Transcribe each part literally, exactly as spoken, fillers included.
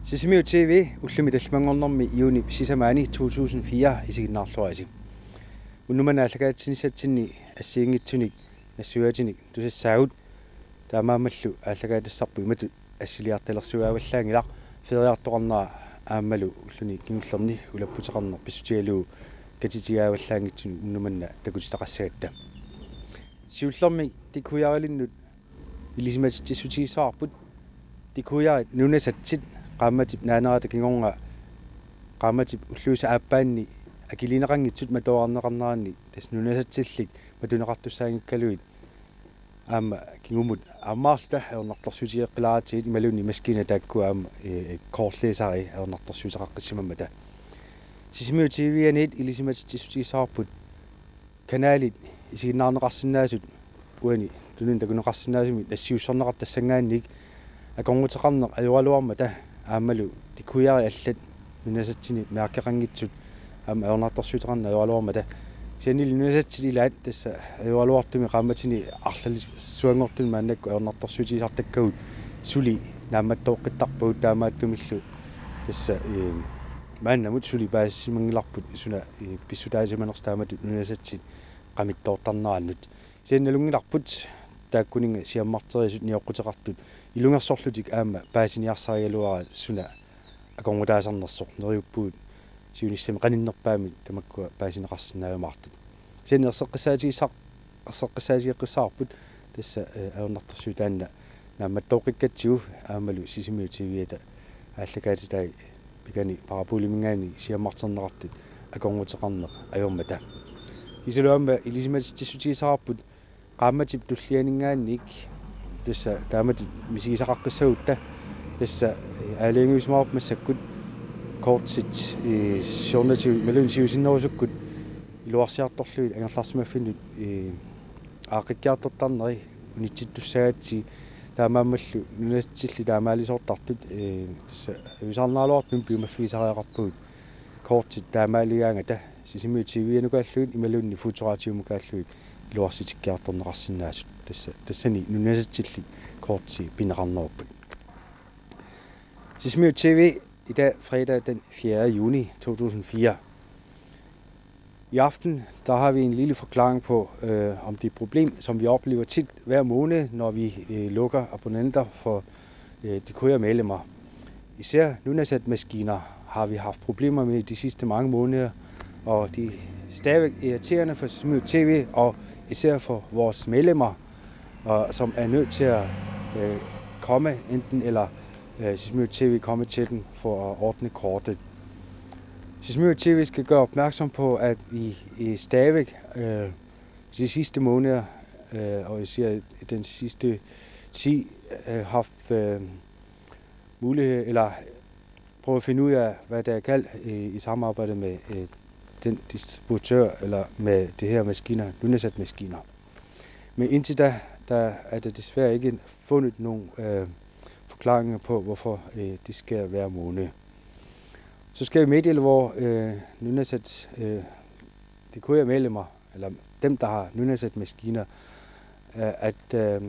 Sisimiut T V ullumi tallimanngornermi juunip sisamaani to tusind fire isiginnaarluarisi. Unnuk manna aallakaatitsinissatsinni assigiinngitsunik nassuiaatinik tusassaagut, taamaammallu aallakaatitassarput imatut assiliartalersugaavallaanngilaq: feriartoqarnera aammalu ulluni kingullerni ulapputeqarneq pissutigalugu katitigaavallaanngitsunik unnuk manna takutitaqassagatta. Siullermik dekujarilinnut ilisimatitsissutigissavarput. Dekujarit nunasatsit qaammatip naanerata kingorna qaammatip ulluisa aappaanni akiliineqanngitsut matoorarneqarneranni, tassa nunasatsillit matuneqartussaanngikkaluit aamma kingumut ammaarluta ajornartorsiuteqqilaaratsigu imaluunniit maskiinat taakku aamma, eh, kortlæseri ajornartorsiuteqaqqissimammata. Sisimiut T V-aniit ilisimatitsissutigissavagut kanalit isiginnaarneqarsinnaasut uani tununi takuneqarsinnaasumik nassiussorneqartut tassanngaanniit akornuteqarneq ajoraluarmata aammalu dekujarit allat nunasatsini mærkeqanngitsut aamma ajornartorsiuteqarneq ajoraluarmata. Kisiannili nunasatsit ilaat tassa ajoraluartumik qaammatini arlalissuanngortumik maannakkut ajornartorsiutigisartakkagut suli naammattooqqittarpagut, taamaattumillu tassa, eh, maannamut suli paasisimanngilarput suna, eh, pissutaasimanersoq taamatut nunasatsit qamittoortarnerannut. Kisianni nalunngilarput taakkuninnga siammarterisut nioqquteqartut ilungersorlutik aamma paasiniarsarigaluaraat suna akornutaasarnersoq. Neriuppugut siunissami qaninnerpaamik tamakkua paasineqarsinnaajumaartut. Kisianni erseqqissaatigissaq-, erseqqissaatigeqqissavarput tassa, eh, ajornartorsiut taanna naammattooqqikkatsigu aammalu Sisimiut T V-ata aallakaatitai pikani paraboliminngaanniit siammarterneqartut akornuteqarneq ajormata. Kiisalu aamma ilisimatitsissutigissavarput qaammatip tullianinngaanniit tassa taamatut misigisaqaqqissagutta. Tassa, eh, aalajangiussimavarput massakkut kortit, eh, siornatigut imaluunniit siusinnerusukkut iluarsiartorlugit angerlarsimaffinnut, eh, aaqqikkiartortarneri unitsittussaagatsigu, taamaammallu nunatsillit taamaalisoortartut, eh, tassa ajuusaarnaraluartumik piumaffigisariaqarpagut kortit taamaaligaangata. Sisimiut T V-nukaallugit imaluunniit Fotoradiomukaallugit iluarsitikkiartorneqarsinnaasut. Tassa, tassani nunasatsillit kortit pineqarnerupput. Sisimiut T V i dag, fredag den fjerde juni to tusind fire. I aften, der har vi en lille forklaring på, øh, om det problem, som vi oplever tit hver måned, når vi, øh, lukker abonnenter for, øh, Dekuja-medlemmer. Især Nunasat-maskiner har vi haft problemer med de sidste mange måneder, og det er stadigvæk irriterende for Sisimiut T V, og især for vores medlemmer, og som er nødt til at, øh, komme enten, eller, øh, Sisimiut T V komme til dem for at ordne kortet. Sisimiut T V skal gøre opmærksom på, at vi, øh, stadigvæk, øh, de sidste måneder, øh, og især i den sidste ti, øh, haft, øh, mulighed, eller prøve at finde ud af, hvad der er galt i, i samarbejde med, øh, den distributør, eller med det her maskiner, Nunasat-maskiner. Men indtil da, der er der desværre ikke fundet nogen, øh, forklaringer på, hvorfor, øh, det sker hver måned. Så skal jeg meddele, hvor, øh, Nunasat, øh, Dekuja-medlemmer, eller dem, der har Nunasat-maskiner, øh, at, øh,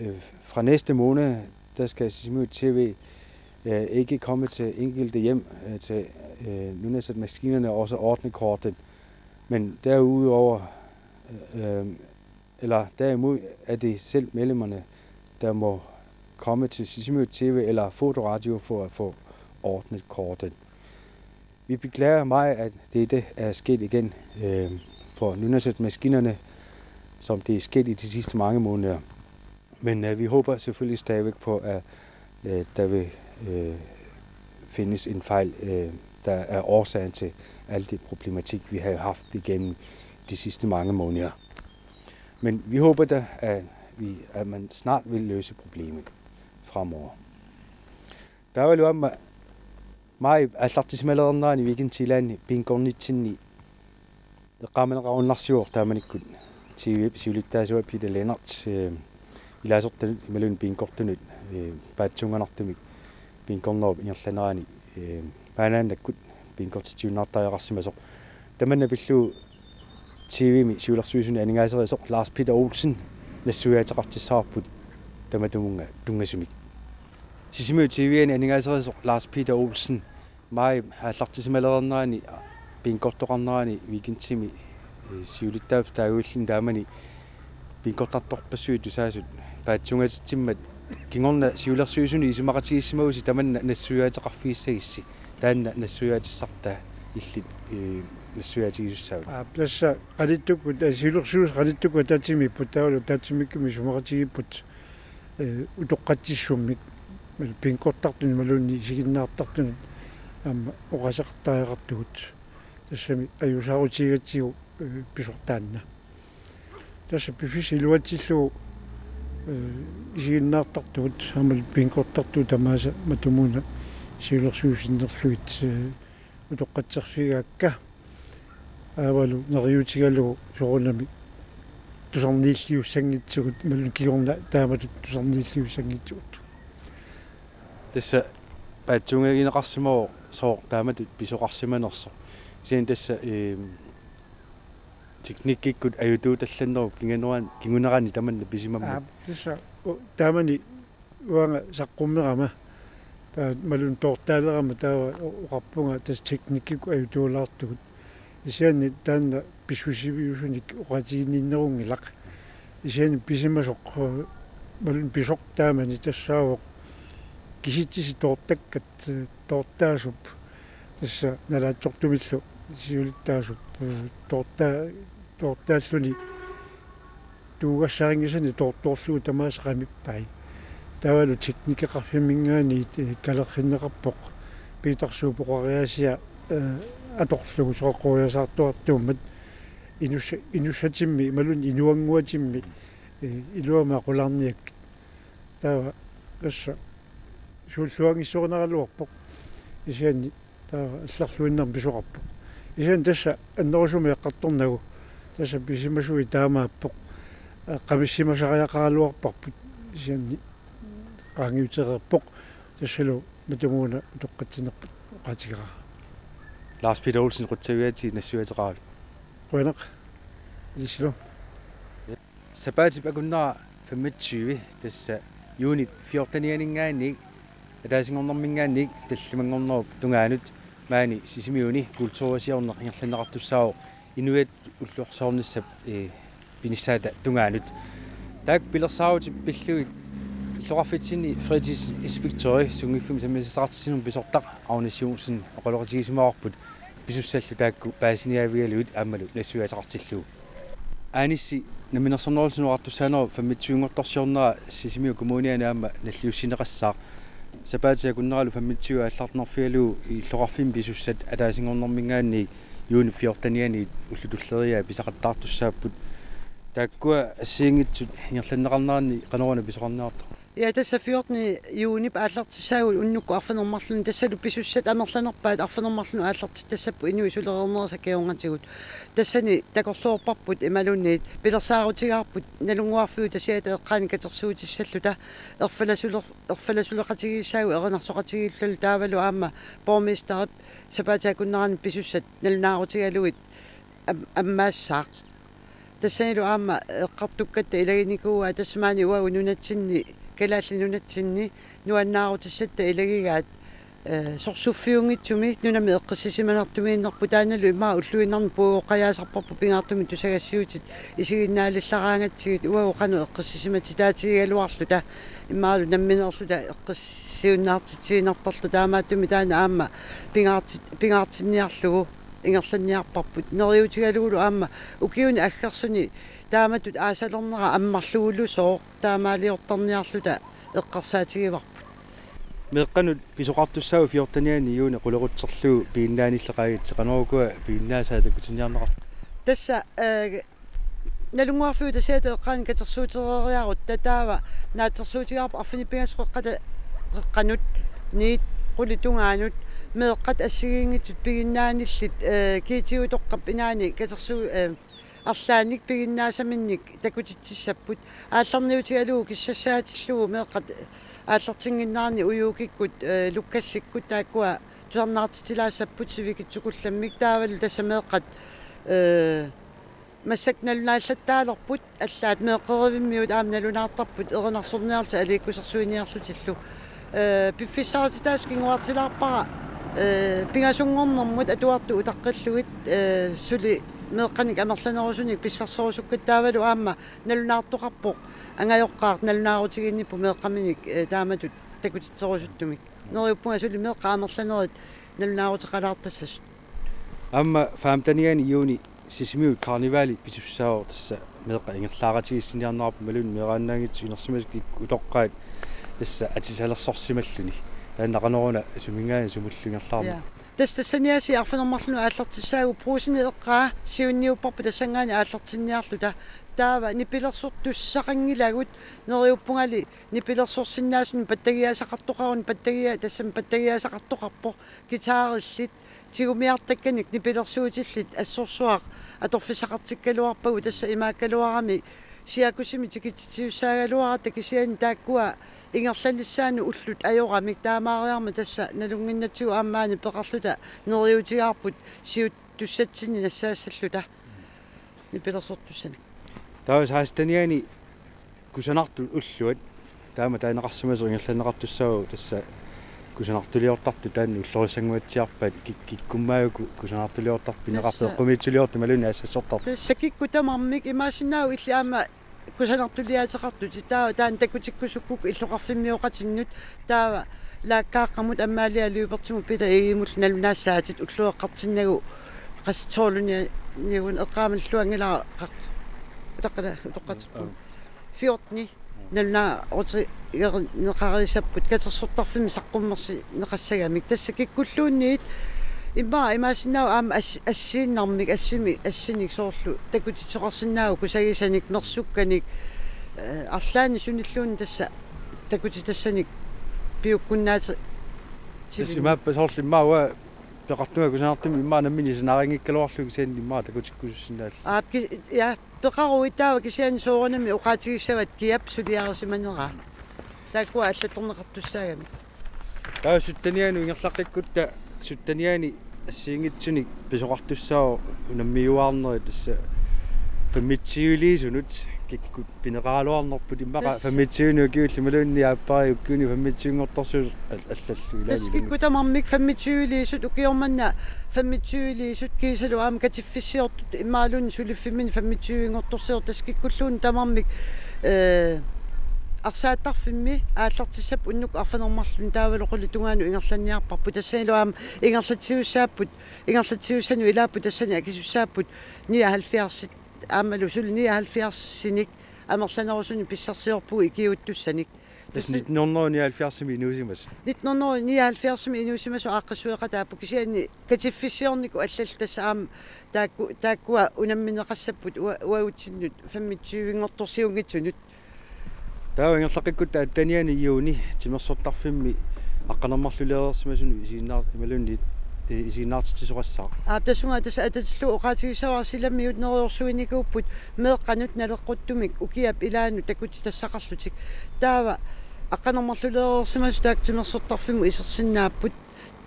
øh, fra næste måned, der skal Sisimiut T V, øh, ikke komme til enkelte hjem, øh, til, øh, Nunasat-maskinerne og så ordne kortet. Men derudover, øh, eller derimod er det selv medlemmerne, der må komme til Sisimiut T V eller Fotoradio for at få ordnet kortet. Vi beklager meget, at dette er sket igen, øh, for Nunasat-maskinerne, som det er sket i de sidste mange måneder. Men, øh, vi håber selvfølgelig stadigvæk på, at, øh, der vil, øh, findes en fejl, øh, der er årsagen til al det problematik, vi har haft igennem de sidste mange måneder. Men vi håber da, at vi, at man snart vil løse problemet fremover. Taavalu aamma maajip aallartissimalernerani weekendilaanni bingornitsinni eqqaamaneqarunnarsivoq taamanikkut T V-p siulittaasua Peter Lennert, øh, ilaasortanut imaluunniit bingortunut, øh, paatsuunganartumik bingornerup ingerlanerani, øh, maannakkut bingortitsiunnaartariaqarsimasoq. Tamanna pillugu T V-mi siulersuisuni aningaaserisoq Lars Peter Olsen nassuiaateqartissavarput tamatumunnga tunngasumik. Sisimiut T V-ani aningaaserisoq Lars Peter Olsen, maajip aallartisimalereernerani, bingortoqarnerani weekendimi, eh, siulittaasup taaguilluni taamani bingortartorpassuit tusaasut paatsuungatitsimmat kingorna siulersuisuni isumaqatigiissimavusi tamanna nassuiaateqarfigissagissi, taanna nassuiaatissartaa illit, eh, nassuiaatigisussaavat? Aa, tassa qanittukkut, eh, siulersuisut qanittukkut ataatsimiipput, taavalu ataatsimiikkut isumaqatigiipput, eh, utoqqatsissummik, mal-, bingortartunik imaluunniit isiginnaartartunik aamma oqaaseqartariaqartugut. Tassami ajuusaarutigigatsigu, eh, pisoq taanna. Tassa piffissaq iluatsillugu, eh, isiginnaartartugut, aammalu bingortartugut tamaasa matumuuna siulersuisut sinnerlugit, eh, utoqqatserfigaakka. Aavalu neriuutigalugu soorunami tusarniilliussanngitsugut, imaluunniit kingorna taamatut tusarniilliussanngitsugut. Tassa paatsuungagineqarsimavoq sooq taamatut pisoqarsimanersoq. Kisianni tassa, ehm, teknikkikkut ajutuutallannerup kinguneran-, kingunerani tamanna pisimammat. Aa, tassa, u-, taamani uanga saqqummerama, taava imaluunniit toortaalerama taava o-, oqarpunga tassa teknikkikkut ajutuulaartugut. Kisianni taanna pissusiviusunik oqaatiginninnerunngilaq. Kisianni pisimasoq, eh, imaluunniit pisoq taamani tassaavoq kisitsisit toortakkat, eh, toortaasup, tassa nalaatsortumillu siulittaasup, eh, toorta-, toortaalluni tuugassarinngisanik toortoorlugu tamaasa qamippai. Taavalu teknikeqarfimminngaanniit, eh, kalerrinneqarpoq. Piitarsuup oqariaasia, eh, atorlugu soqoriasaartuartuummat inussa-, inussatimmi imaluunniit inuannguatimmi, eh, iluamik aqulaarniakkit. Taava tassa suulluanngissorineqaraluarpoq. Kisianni taava allarluinnarmik pisoqarpoq. Kisianni tassa annerusumik eqqartornagu, tassa pisimasuit taamaappoq, eh, qamissimasariaqaraluarparput, kisianni qaangiutereerpoq, tassalu matumuuna utoqqatsinerput oqaatigaara. Lars Peter Olsen, qutsavigaatsigit nassuiaateqaravit. Qujanaq. Ilissilu. Sapaatip akunnera femogtyve, tassa juunip fjortenianinngaanniit ataasinngornerminngaanniit tallimanngornerup tungaanut maani Sisimiuni kulturisiorneq ingerlanneqartussaavoq inuiattut ullorsiornissap, eh, pinissaata tungaanut. Taakku pilersaarutit pillugit illoqarfitsinni fritidsinspektøri sunngiffimmi sammisassaqartitsinermut pisortaq Agnes Joensen oqaloqatigisimavarput pisussallu taakku paasiniaavigalugit aammalu nassuiaateqartillugu. Aanissi, Namminersornerullutik Oqartussaanerup femogtyvenngortorsiornera Sisimiut Kommuniani aamma nalliussinneqassaaq. Sapaatip akunneralu femogtyve aallarnerfigalugu illoqarfimmi pisussat ataasinngornerminngaanniit juunip fjortenianiit ullut tulleriiaat pisaqattaartussaapput. Taakkua assigiinngitsut ingerlanneqarneranni qanoruna pisoqarniartoq? Ja, tassa fjortende juni aallartissaagut unnukkut arfineq-marlunut, tassalu pisussat amerlanerpaat arfineq-marlunut aallartittassapput inuit sulereernerisat kajungatigut. Tassani takorloorparput imaluunniit pilersaarutigaarput Nalunnguarfiup tasiata eqqaani katersuutissalluta erfalasuler-, erfalasuleqatigiissaagut erinarsoqatigiilluta taavalu aamma borgmesterip sapaatip akunnerani pisussat nalunaarutigalugit am-, ammaassaaq. Tassanilu aamma eqqartukkatta ilaginikuuaat, tassa maani uagut nunatsinni, Kalaallit Nunatsinni nuannaarutissatta ilagigaat, eh, sorsuffiunngitsumi nunami eqqissisimanartumiinnerput, taannalu immaqa ulluinnarni puigooqqajaasarparput pingaartumik tusagassiuutit isiginnaalillaraangatsigit, uagut qanoq eqqissisimatitaatigigaluarluta immaqalu nammineerluta eqqissiunnaartitsiinnartarluta, taamaattumik taanna aamma pingaartit-, pingaartinniarlugu ingerlanniarparput. Neriuutigalugulu aamma ukiuni aggersuni taamatut aasalernera ammarlugulusooq taamaaliortarniarluta eqqarsaatigivarput. Meeqqanut pisoqartussaavoq fjortenianni juuni qulerutserlugu piginnaanilleqaagitsi, qanorukua piginnaasaat takutinniarneqarpa? Tassa, eh, Nalunnguarfiup tasiata eqqaani katersuutereeriarutta taava naatsorsuutigaarput arfineq-pingasut qeqqata-, qeqqanut, niit qulit tungaanut, meeqqat assigiinngitsut piginnaanillit, eh, kiitiutoqqap inaani katersuu-, eh, arlaannik piginnaasaminnik takutitsissapput. Aallarniutigalugu kissassaatillugu meeqqat aallartinnginneranni Ujuukikkut, eh, Lukassikkut taakkua tusarnaartitsilaassapput sivikitsukullammik, taavalu tassa meeqqat, eh, massakkut nalunaallattaalerput, allaat meeqqerivimmiut aamma nalunaartarput erinarsorniarlutik aliikkusersuiniarlutillu. Ee, piffissarititaasut kinguartilaarpara, ee, pingasunngornermut atuartut utaqqillugit, ee, suli meeqqanik amerlanerusunik pissarserusukkat taavalu aamma nalunaartoqarpoq angajoqqaaq nalunaarutiginnippoq meeqqaminik, ee, taamatut takutitserusuttumik. Neriuppunga suli meeqqat amerlanerit nalunaaruteqalaartassasut. Aamma femtenianni juuni Sisimiut karnevali pisussaavoq, tassa meeqqat ingerlaaqatigiissiniarnerarput imaluunniit meeraannaanngitsut inersimasut kikkut utoqqaat tassa atisalersorsimalluni. Taanna qanoruna suminngaanniit sumullu ingerlaarneq? Ja. Tassa tassaniaasiit arfineq-marlunut aallartissaagut, Brugsenip eqqaa siunniupparput tassanngaanniit aallartinniarluta. Taava nipilersortussaqanngilagut, neriuppungali nipilersorsinnaasunik pattagiaasaqartoqaruni, pattagia-, tassami pattagiaasaqartoqarpoq, guitarillit tigumiartakkanik nipilersuutillit assorsuaq atorfissaqartikkaluarpagut, tassa imaakkaluarami Siakusimi tikitsitsisussagaluaratta, kisianni taakkua ingerlanissaannut ullut ajoramik, taamaariarmat tassa nalunnginnatsigu aamma maani peqarluta neriuutigaarput siuttussatsinnik nassaassalluta nipilersortussanik. Taava sekstenianni kusanartut ulluat, taama taaneqarsimasoq ingerlanneqartussaavoq, tassa kusanartuliortartut taanna ullorissannguatsiarpaat, kik-, kikkummaajuku kusanartuliortartut pineqarput? Tassa eqqumiitsuliortut imaluunniit assassortartut? Tassa kikkut tamarmik, imaassinnaavoq illit aamma kusanartuliaateqartutit, taava taanna takutikkusukkukku illoqarfimmioqatinnut, taava Laakkaaqqamut Amalia Lyberthimut Peter Egedemullu nalunaassaatit, ulloqeqqartinnagu qassit tolvini-, niagun eqqaamalluanngilara qaq-, utaqqala-, utoqqatserpunga. Fjorteni nalunaarutigineqarisapput katersortarfimmi saqqummersinneqassagamik. Tassa kikkulluunniit immaqa imaassinnaavoq aamma ass-, assiinnarmik, assimi-, assinik soorlu takutitsoqarsinnaavoq kusagisanik, mersukkanik, ee, arlaannik sunilluunniit tassa takutitassanik piukkunnaati-, tassa imaappoq soorlu immaqa uanga peqartunga kusanartumik immaqa nammineq sanaariinngikkaluarlugu, kisianni immaqa takutikkusussinnaallugu. Aap, ki-, ja, peqaruit taava, kisianni soorunami oqaatigissavat kiap suliarisimaneraa. Taakkua allattorneqartussaagamik. Taava syttenianut ingerlaqqikkutta, syttenianni assigiinngitsunik pisoqartussaavoq unammiuaarnerit, tassa femogtyveliisunut kikkut pineqaraluarnerput, immaqa? Tassa femogtyvenik ukiullit imaluunniit aappariit ukiuni femogtyvenngortorsiut al-, allallu ilaani. Tassa kikkut tamarmik femogtyveliisut, ukioq manna femogtyveliisut kiisalu aamma katiffissiortut imaluunniit suliffimminni femogtyvenngortorsiortut, tassa kikkulluunniit tamarmik, ee, arsaattarfimmi aallartissapput unnuk arfineq-marlunut, taavalu qulit tungaanut ingerlanniarparput. Tassanilu aamma ingerlatsisussaapput, ingerlatsisussanut ilaapput, tassani akisussaapput nioghalvfjerdsit, aammalu suli nioghalvfjerdsinik amerlanerusunik pissarsiorpugut ikiuuttussanik. Tassa nitten hundrede og nioghalvfjerdsimi inuusimasut. Nitten hundrede og nioghalvfjerdsimi inuusimasut aaqqissueqataapput, kisianni katiffissiornikkut allallu tassa aamma taakku-, taakkua unammineqassapput ua-, uagutsinnut femogtyvenngortorsiunngitsunut. Taava ingerlaqqikkutta attenianni juuni timersortarfimmi aqqaneq-marlulereersimasunut isiginnaar-, imaluunniit, ee, isiginnaartitsisoqassaaq. Aap, tassunga tassa atatillugu oqaatigissavara, silamiut neriorsuinikuupput meeqqanut naleqquttumik ukiap ilaanut takutitassaqarlutik. Taava aqqaneq-marlulereersimasut taakku timersortarfimmut isersinnaapput.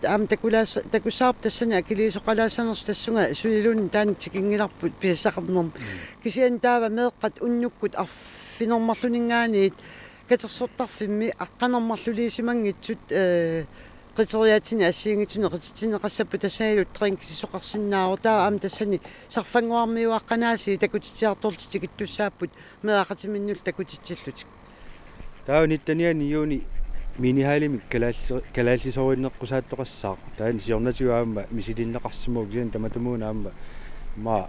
Aamma takulaas-, takussavarput tassani akiliisoqalaassanersut, tassunga suniluunniit taanna tikinngilarput pisassaqarnermut. Mm. Kisianni taava meeqqat unnukkut arfineq-marlunninngaanniit katersortarfimmi aqqaneq-marluliisimanngitsut, ee, qiteriaatinik assigiinngitsunik qititsinneqassapput, tassanilu drinkisoqarsinnaavoq. Taava aamma tassani sarfannguarmiuaqqanaasiit takutitsiartorlutik tikittussaapput meeraqatiminnullu takutitsillutik. Taava nittenianni juuni Minihallimi kalaalli-, kalaallisoorinneqqusaattoqassaaq. Taanna siornatigut aamma misilinneqarsimavoq, kisianni tamatumuuna aamma, aamma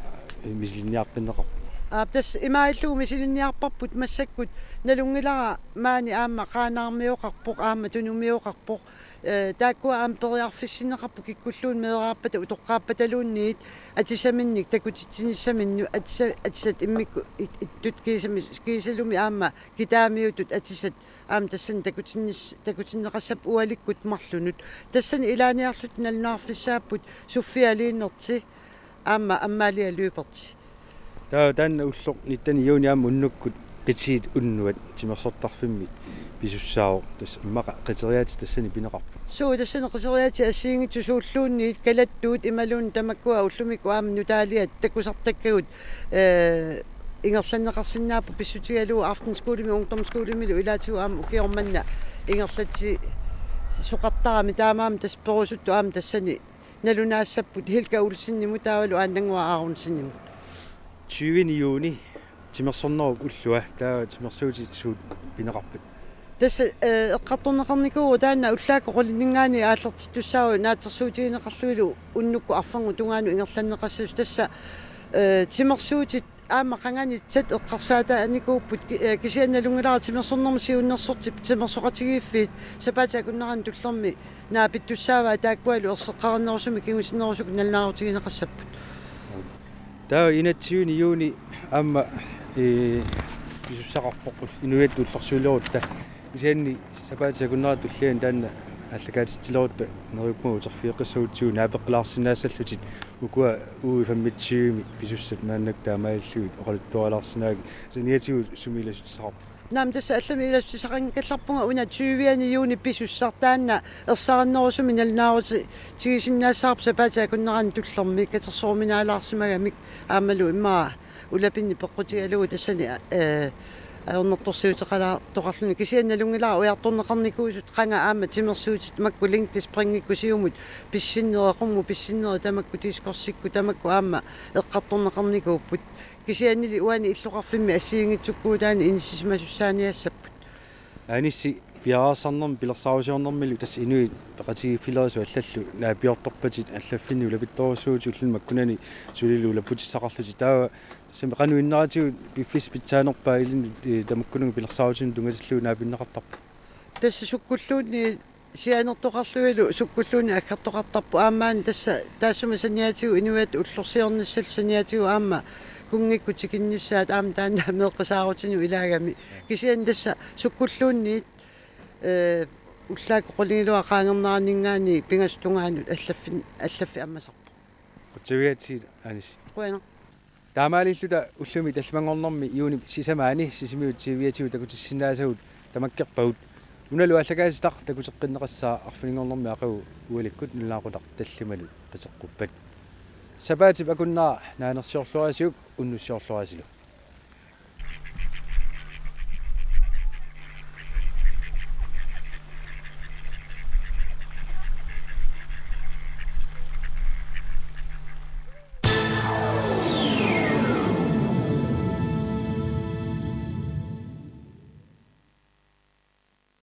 misilinniaqqinneqarpoq. Aap, tassa imaallugu misilinniarparput massakkut, nalunngilara maani aamma Qaanaarmioqarpoq, aamma Tunumioqarpoq. Ee, taakkua aamma periarfissinneqarput kikkulluunniit meeraappata utoqqaappataluunniit atisaminnik takutitsinissaminnut, atisa-, atisat immikkut it-, ittut kiisami-, kiisalumi aamma kitaamiutut atisat aamma tassani takutinnis-, takutinneqassapput ualikkut marlunut. Tassani ilaaniarlutik nalunaarfissaapput Sofia Liinertsi aamma Amalia Lyberth. Taava taanna ulloq nittenianni juuni aamma unnukkut qitiit unnuat timersortarfimmi pisussaavoq, tassa immaqa qiteriaatit tassani pineqarput. Suu, tassani qiteriaatit assigiinngitsut suulluunniit, kalattuut imaluunniit tamakkua ullumikkut aamma nutaaliat takusartakkagut, ee, ingerlanneqarsinnaapput pissutigalugu aftenskolemi, ungdomsskolemilu ilaatigut aamma ukioq manna ingerlatsi-, Soqartarami taamaammat tassa perusuttoq aamma tassani nalunaassapput Helga Olsenimut taavalu Aannannguaq Aronsenimut. Tyvende juni timersornerup ullua, taava timersuutit suut pineqarpat? Tassa eqqartorneqarnikuuvoq taanna ullaakkut qulinninngaanniit aallartittussaavoq naatsorsuutigineqarlunilu unnukkut arferngup tungaanut ingerlanneqassasoq. Tassa timersuutit aamma qanganitsat eqqarsaataanikuupput. Kisianni nalunngilara timersornermut siunnersortip timersoqatigiiffiit sapaatip akunnerani tullermi naapittussaavaat taakkualu erseqqarinnerusumik kingusinnerusukkut nalunaarutigineqassapput. Taava enogtyvende juni aamma pisussaqarpoq inuiattut ullorsiulerutta. Kisianni sapaatip akunnera tulliani taanna aallakaatitsilerutta neriuppunga uterfigeqqissagutsigu naapeqqilaarsinnaassallutit ukua uge femogtyvemi pisussat maannakkut taamaalillugit oqaluttuarilaarsinnaagit. Saniatigut sumi ilassutissaqarpa? Naamik, tassa allamik ilassutissaqanngikkallarpunga una tyvende juni pisussaq taanna ersarinnerusumik nalunaarutigisinnaassaqarpoq sapaatip akunnerani tullermi katersoruminaalaarsimagamik aammalu immaqa ulapinni peqqutigalugu tassani ajornartorsiuteqalaartoqarluni. Kisianni nalunngilara ujartorneqarnikuusut qanga aamma timersuutit makku længdespringikkut siumut pissinneri, qummut pissinneri tamakku diskorsikkut tamakku aamma eqqartorneqarnikuupput. Kisiannili uani illoqarfimmi assigiinngitsukkuutaani inissisimasussaaniassapput. Anissi, piareersarnermi pilersaarusiornermilu tassa inuit peqatigiiffilerisut allallu naapiortorpatit allaffinni ulapittorujussuuvutit ulluni makkunani sulilu ulapputissaqarlutit. Taava tassami qanoq inneratigut piffissaq pitsaanerpaa ilinnut tamakkununnga pilersaarutinut tunngatillugu naapinneqartarpa? Tassa sukkulluunniit sianertoqarlunilu sukkulluunniit aggertoqartarpoq aammaana tassa taassuma saniatigut inuiattut ullorsiornissallu saniatigut aamma kunngikkut tikinnissaat aamma taanna meeqqisaarutinut ilaagami. Kisianni tassa sukkulluunniit ullaakkut qulingiluat qaangerneraninngaanniit pingasut tungaanut allaffin allaffik ammasarpoq. Qutsavigaatsigit Anissi. Qujanaq. Taamaalilluta ullumi tallimanngornermi juunip sisamaani Sisimiut TV-atigut takutissinnaasagut tamakkerpagut. Unalu aallakaatitaq takuteqqinneqassaaq arfininngornermi aqagu ualikkut nalunaaqutaq tallimanut qiteqquppat. Sapaatip akunnera naanersiorluarisiuk unnussiorluarisilu.